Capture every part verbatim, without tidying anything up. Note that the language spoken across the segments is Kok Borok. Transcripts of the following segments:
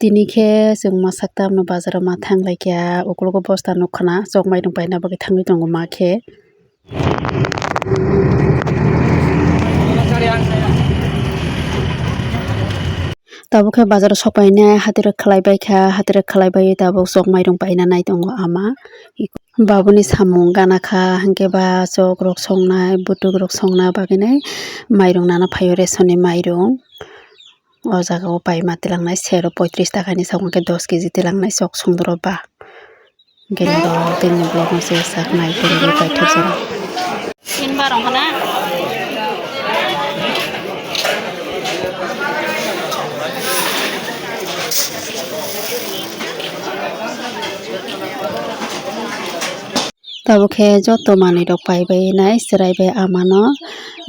Tini khe chwng ma sakta no bazar o ma thang lai kha, ukologo bosta nuk khna, chok mairung paina bagwi thangwi tongo ma khe. Tabuk khe bazar o sok painai, hatrok khlai bai kha, hatrok khlai bai tabuk chok mairung paina nai tongo ama. Babuni samung gana kha, hinkhe ba chok rok songnai, bwtwk rok songna bagwi nai mairung nana phaio, ration ni mairung. O jaga o paima tilangnai sero poitris taka ni, sabo hwnkhe dos keji tilangnai chok songdoro ba. Hwnkhe norok tini vlog no se sak nai tongwi paithak jora. Tin bar wngkha na? Tabuk khe joto manwi rok pai bai nai, chwrai bai ama no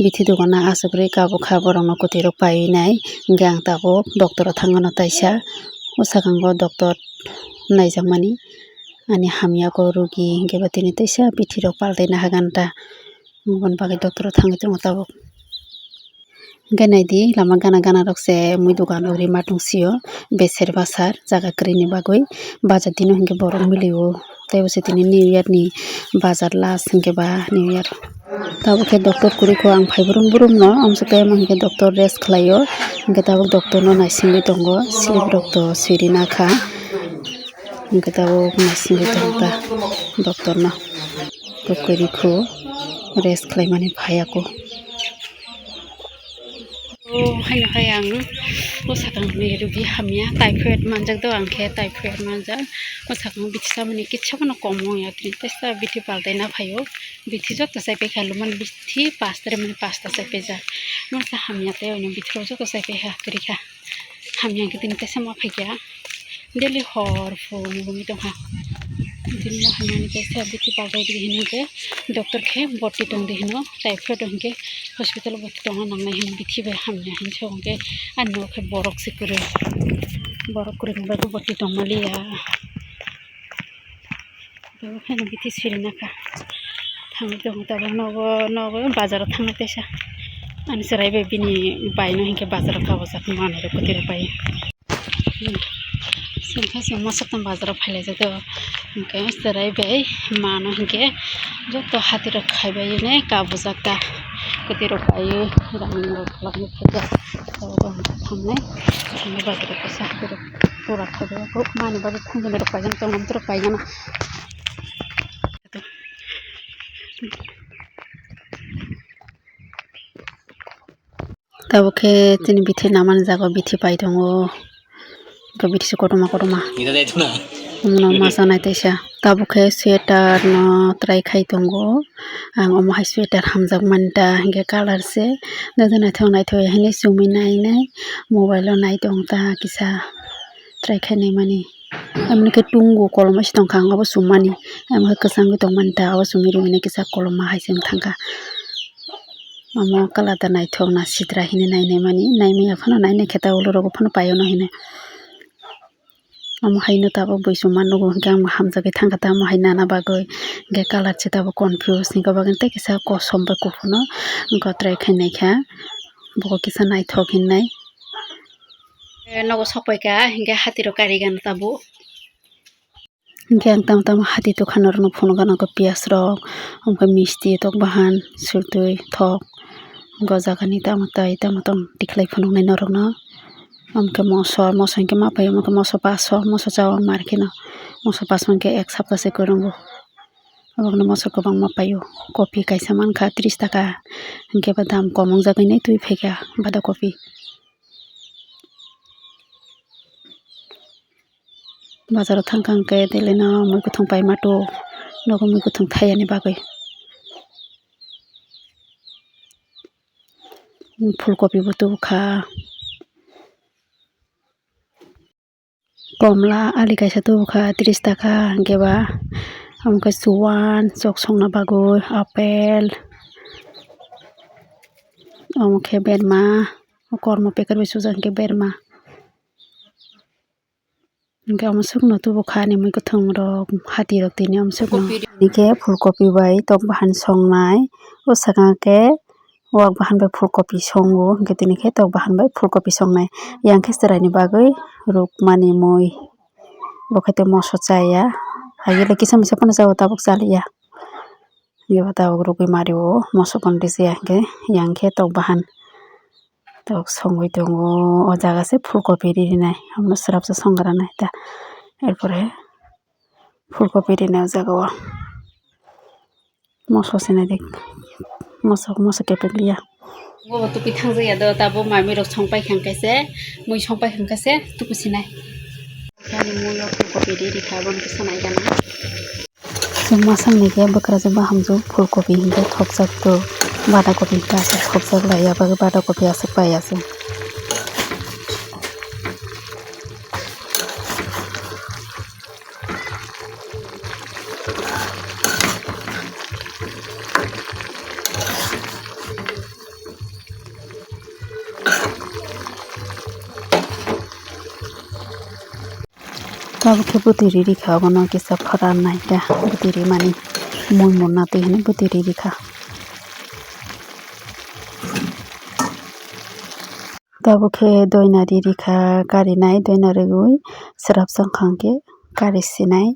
bithi dogana aswk rwi kabuk kha, borok no kwtwi rok pai nai. Hwnkhe ang tabuk doctor o thangmano taisa, o swkango doctor naijakmani ani hamya khe o rugi, hwnkhe bo tini teisa bithi rok paltaina hagan ta, aboni bagwi doctor o thangwi tongo tabuk. Hwnkhe naidi, lama gana gana rok se mui dogan rok rima tong sio, beser basar jaga kwrwini bagwi. Bajar dino hwnkhe borok milio, teibo se tini New Year ni bajar last hwnkhe ba New Year. Tabuk khe doctor kwrwi kho, ang phai brum brum no, amswk tei omo hwnkhe doctor rest khlaio, hwnkhe tabuk doctor no naisingwi tongo, slip rok to sirina kha, hwnkhe tabuk naisingwi tongo ta doctor no, kwrwi kho rest khlaimani phaiya kho. O haino hai ang o sakang ni rugi hamya, typhoid manjak do, ang khe typhoid manjak. O sakang bithi chamani kisa phano kom wng ya, tini teisa bithi paltai na phaio. Bithi joto chaipai kha, lumani bithi pasta, mani pasta chaipai jak. Masa hamya tei oino bithi rok joto chaipai kha, kwrwi kha. Hamya hwnkhe tini teisa ma phaikha, daily hor phuru ni romwi tongkha. Tini ma hamya hwnkhe se bithi paltai di hinwi hwnkhe doctor khe boti tongdi hino, typhoid hwnkhe hospital o boti tongna nangnai hino, bithi bai hamya hinwi se hwnkhe ani nok khe borok se kwrwi, borok kwrwi ni bagwi boti tongma liya. Tabuk haino bithi siri nakha. Thangwi tongo tabuk nogo, nogo bazaro thangnai teisa. Ani chwrai bai bini bai no hinkhe bazaro kabojak manwi rok kwtwi rok bai. Chwng khe chwng ma sakang bazaro phailaijak o. Hinkhe chwrai bai mano hinkhe joto hati rok khaibai ne kabojak ta. Kwtwi rok bai rang rok khlai phaijak. Tabuk thangnai. Bazaro kaisa hati rok. Pura khaijak, mani bagwi khum rok paijak, tongmani rok paijak. Tabuk khe chini bithi namani jaga o bithi pai tongo, bithi se kotorma kotorma. Omo no masa nai teisa. Tabuk khe sweater no try khai tongo. Ang omo hai sweater hamjak mani ta, hinkhe colour se naithok naithok ya hinwi chumui nai nai mobile o nai tong ta kisa try khai nai mani. Omo ni khe tungo kolom se tong kha, ang obo chum mani. Omo khe kwchangwi tong mani ta, obo chumui rwmani kisa kolom ma hai se wng thang kha. Omo colour ta naithok na sitra hinwi nai nai mani, nai manya phano nai nai khe ta ulo rogo phano pai o no hinwi. Omo hai no tabuk bui chuma nugo, hinkhe ang bo hamjagwi thang kha tamo hai nana bagwi, hinkhe colour se tabuk confuse, hinkhe bagwi tei kisa kosom bai kuphur no gotrai khai nai kha, bo kisa naithok hinwi nai. Nogo sok pai kha, hinkhe hati rok kari gana tabuk. Hinkhe ang tamo tamo hati tukha norok no phunuk gana khe piyaj rok, omo khe misti, tok bahan, sutwi, thok, o jaga ni tamo tai tamo tamo tikhlai phunuknai norok no. Omo khe moso, moso hinkhe ma paio, omo khe moso paso, moso chao mar kheno, moso paso hinkhe ek sapta se kwrwngo. Obo kheno moso kwbangma paio, kopi kaisa mankha tris taka, hinkhe ba dam kom wngjak hinwi twi phaikha bada kopi. Bazaro thangkha hinkhe daily no mui kwthwng paima tok, nogo mui kwthwng thayani bagwi. Phulkopi bo tubukha. Komla ali kaisa tubukha tris taka, hinkhe ba omo khe chuwan chok songna bagwi apple, omo khe berma, kormo packet bai sujak hinkhe berma. Hinkhe omo swkno tubukha ani mui kwthwng rok hati rok tini omo swkno. Hinkhe phulkopi bai tok bahan songnai, o swkang khe Wak bahan bai phulkopi songo, hwnkhe tini khe tok bahan bai phulkopi songnai. Yang khe chwraini bagwi rukmani mui, bo khe tei moso chaya. Hayele kisa misa phano chao, tabuk chaliya. Yabo tabuk rugwi mario, moso phano rijaya hwnkhe, yang khe tok bahan. Tok songwi tongo, o jaga se phulkopi rinai, abono swrapsa songranai ta. Erpore phulkopi rinai o jaga o. Moso sinai di. Moso, moso kepek liya. Bo tupi thang jaya do, tabo mami rok song pai khang kaise, mui song pai khang kaise, tuku sinai. Ani mui o phulkopi ri ri kha, bo kisa nai gana. Chwng masang ni khe bwkrajwk bahamjwk phulkopi hinkhe thopjak to, bada kopi hinkhe aswk thopjak lai, ya bagwi bada kopi aswk pai ya se. Tabuk khe bwtwi ri rikha, abono kisa pharan naikha, bwtwi rimani mui muna twi hwnwi bwtwi ri rikha. Tabuk khe doina ri rikha, karinai doina rigwi swrapsa wngkha hwnkhe kari sinai.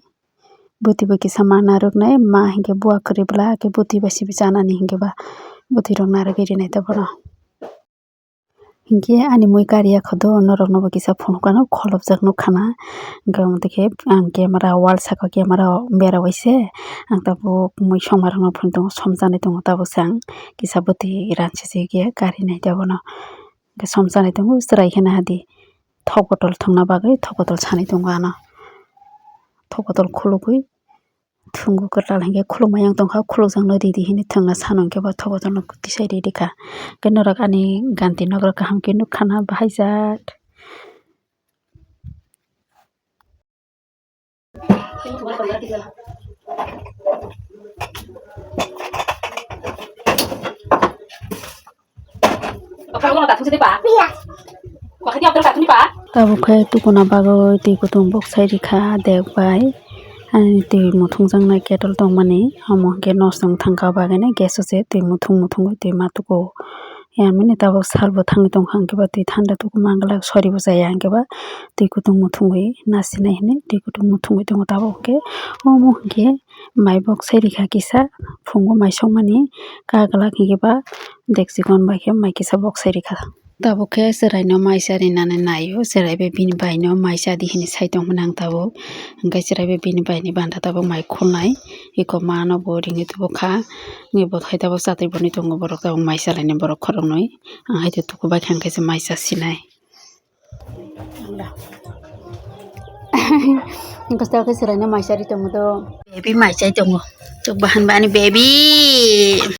Bwtwi bo kisa ma narwknai, ma hinkhe buwa kwrwi bwla khe bwtwi bai sibi chanani hinkhe ba bwtwi rok narwgwi rinai ta bono. Hinkhe ani mui kariya kho do, norokno bo kisa phunukano kholopjak nukkhana. Hinkhe omo twi khe ang camera wall saka camera o bera waise ang tabuk mui songmarokno phunuk tongo, somchanai tongo, tabuk se ang kisa bwtwi ranchi se khe karinai ta bono. Hinkhe somchanai tongo, chwrai khe nahadi thok botol thwngna bagwi thok botol sanwi tongo ano. Thok botol khulugwi thwngo kwtal hinkhe khulukma yang tongkha, khulukjakno ridi hinwi thwngna sano hinkhe bo thok botolno tisai ridi kha. Hinkhe norok ani ganti nokra kaham khe nukkhana bahaijak. Tabuk khe tukuna bagwi twi kutung boksai rikha dek bai. Ani twi muthungjaknai kettle tongmani, omo hinkhe nosto wng thangkha, bagwi no gas o se twi muthung muthungwi twi ma tuku. Yamwini tabuk salbo thangwi tongkha, hinkhe ba twi thanda tuku manglak, sori bo chaya, hinkhe ba twi kutung muthungwi nasinai hinwi twi kutung muthungwi tongo tabuk. Hinkhe omo hinkhe mai boksai rikha kisa, phungo mai songmani kaglak, hinkhe ba dekchikon bai khe mai kisa boksai rikha. Tabuk khe chwraino mai cha rinani naio, chwrai bai bini baino mai cha di hinwi sai tongmani ang tabuk. Hinkhe chwrai bai bini baini banta tabuk mai khulnai, eko mano bo ringwi tubukha. Ni bo hai tabuk chatwi boni tongo borok tabuk mai chalaini borok khoroknwi. Ang hai to tuku bai kha hinkhe se mai cha sinai. Hinkhe tabuk khe chwraino mai cha ri tongo do. Baby mai chai tongo. Tok bahan bani baby.